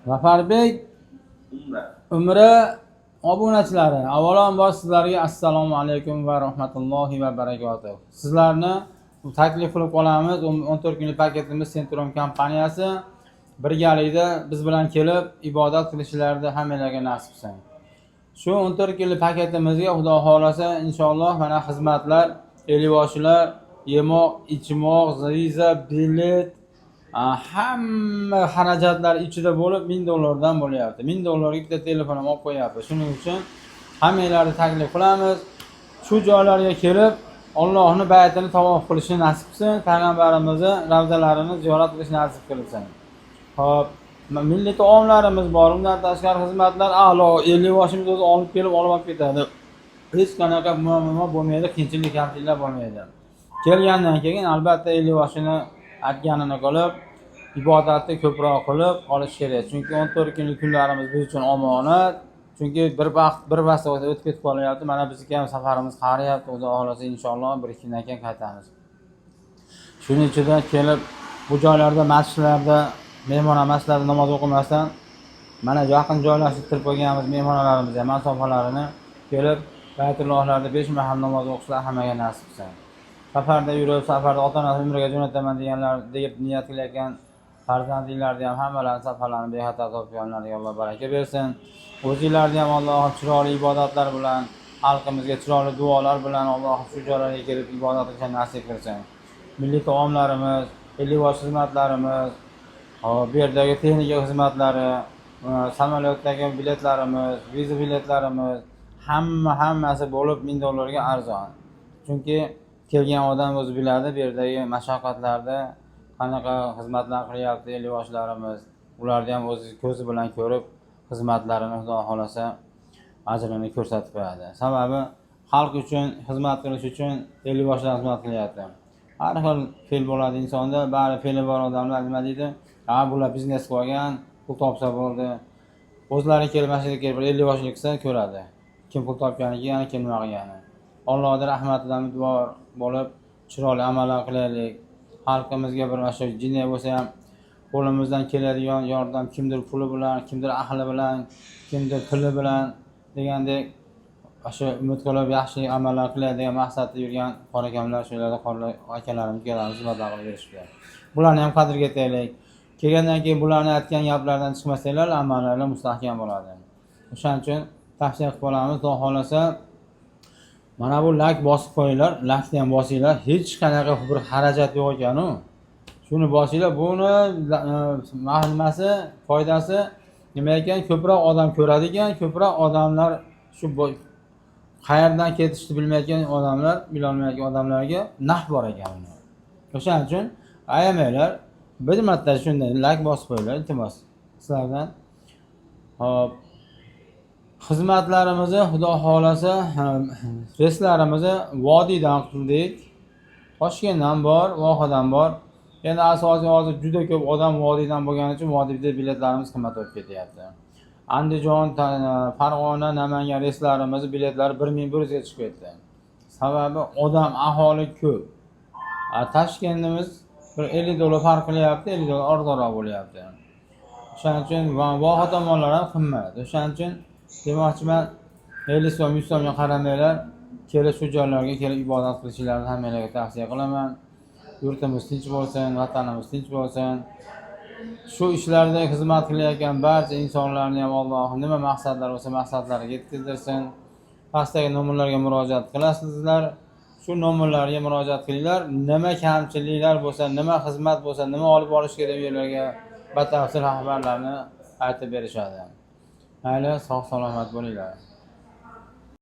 Zafarbek Umra. Umra obunachilari, avvalambor sizlarga assalomu alaykum va rahmatullohi va barakatuh. Sizlarni taklif qilib qolamiz. 14 kunlik paketimiz Centrum kompaniyasi birgalikda biz bilan kelib ibodat qilishlarni hammanglarga nasib qilsin. Shu 14 kunlik paketimizga Xudo xohlasa, inshaalloh, mana xizmatlar, eliboshilar, yemoq, ichmoq, viza, bilet, hamma xarajatlar ichida bo'lib 1000 dollardan bo'lyapti. 1000 dollarga bitta telefon ham olib qo'yapti. Shuning uchun hammanglarni taklif qilamiz. Shu joylarga kelib Ollohni baytini tavof qilishni nasib qilsin, payg'ambarimizni ravzalarini ziyorat qilish nasib qilsin. Ho'p, milliy taomlarimiz bor, undan tashqari xizmatlar a'lo. Ellikboshimiz o'zi olib kelib, olib olib ketadi. Hech qanaqa muammo bo'lmaydi, qiyinchilik, kamchiliklar bo'lmaydi. Kelgandan keyin albatta ellikboshini aytganini qilib, ibodatni ko'proq qilib qolish kerak, chunki 14 kunlik kunlarimiz biz uchun omonat. Chunki bir vaqt, bir vaqt o'tib ketib qolyapti. Mana bizniki ham safarimiz qariyapti. Xudo xohlasa, inshaalloh, bir ikki kundan keyin qaytamiz. Shuning ichida kelib bu joylarda, masjidlarda, mehmonxona, masjidlarda namoz o'qimasdan, mana yaqin joylashtirib qo'yganmiz mehmonxonalarimizni ham masofalarini, kelib baytullohlarda besh mahal namoz o'qishlar hammaga nasib qilsin. Safarda yurib, safarda ota onasi umraga jo'nataman deganlar, deb niyat qilayotgan farzandinglarni ham, hammalarini safarlarini bexatar topganlarga Alloh baraka bersin. O'zinglarni ham Alloh chiroyli ibodatlar bilan, xalqimizga chiroyli duolar bilan Alloh shu joylarga kelib ibodat qilishni nasib qilsin. Milliy taomlarimiz, ellikbosh xizmatlarimiz, hop, bu yerdagi texnika xizmatlari, samolyotdagi biletlarimiz, viza biletlarimiz, hamma hammasi bo'lib 1000 dollarga arzon. Chunki kelgan odam o'zi biladi bu yerdagi mashaqqatlarni, qanaqa xizmatlar qilyapti ellikboshlarimiz. Ularni ham o'zi ko'zi bilan ko'rib, xizmatlarini, Xudo xohlasa, ajrini ko'rsatib qo'yadi. Sababi xalq uchun xizmat qilish uchun ellikboshlar xizmat qilyapti. Har xil fe'l bo'ladi insonda, bari fe'li bor odamlar nima deydi? Ha, bular biznes qilib olgan, pul topsa bo'ldi. O'zlari kelib, mana shu yerga kelib bir ellikboshlik qilsa, ko'radi kim pul topganligi, yana kim nima qilgani. Allohni rahmatidan umidvor bo'lib, chiroyli amallar qilaylik. Xalqimizga bir mana shu jinday bo'lsa ham qo'limizdan keladigan yordam, kimdir puli bilan, kimdir aqli bilan, kimdir tili bilan degandek, shu umid qilib, yaxshi amallar qilay degan maqsadda yurgan qori akamlar, shu yerlarda qori akalarimiz, ukalarimiz xizmatlar qilib yurishibdi. Bularni ham qadriga yetaylik. Kelgandan keyin bularni aytgan gaplaridan chiqmasanglar, amallari mustahkam bo'ladi. O'shaning uchun tavsiya qilib qolamiz. Xudo xohlasa, mana bu layk bosib qo'yinglar, laykni ham bosinglar. Hech qanaqa bir xarajat yo'q ekanu, shuni bosinglar. Buni nimasi, foydasi nima ekan? Ko'proq odam ko'radi ekan, ko'proq odamlar, shu qayerdan ketishni bilmayotgan odamlar, bilolmayotgan odamlarga naf bor ekan uni. O'shaning uchun ayamanglar, bir marta shunday layk bosib qo'yinglar, iltimos sizlardan. Ho'p, xizmatlarimizni, Xudo xohlasa, reyslarimizni vodiydan qildik. Toshkentdan bor, Vohadan bor. Endi asosiy hozir juda ko'p odam vodiydan bo'lgani uchun vodiyda biletlarimiz qimmat bo'lib ketyapti. Andijon, Farg'ona, Namangan reyslarimizni biletlari 1100ga chiqib ketdi. Sababi odam, aholi ko'p. Toshkentimiz bir 50 dollar farq qilyapti, 50 dollar arzonroq bo'lyapti. O'shaning uchun Voha tomonlar ham qimmat. O'shaning uchun demoqchiman, 50 so'm, 100 so'mga qaramanglar, kelib shu joylarga kelib ibodat qilishlarini hammanglarga tavsiya qilaman. Yurtimiz tinch bo'lsin, vatanimiz tinch bo'lsin. Shu ishlarda xizmat qilayotgan barcha insonlarni ham Alloh nima maqsadlari bo'lsa, maqsadlariga yetkazdirsin. Pastdagi nomerlarga murojaat qilasizlar. Shu nomerlarga murojaat qilinglar. Nima kamchiliklar bo'lsa, nima xizmat bo'lsa, nima olib borish kerak u yerlarga, batafsil xabarlarni aytib berishadi. Mayli, sog' salomat bo'linglar.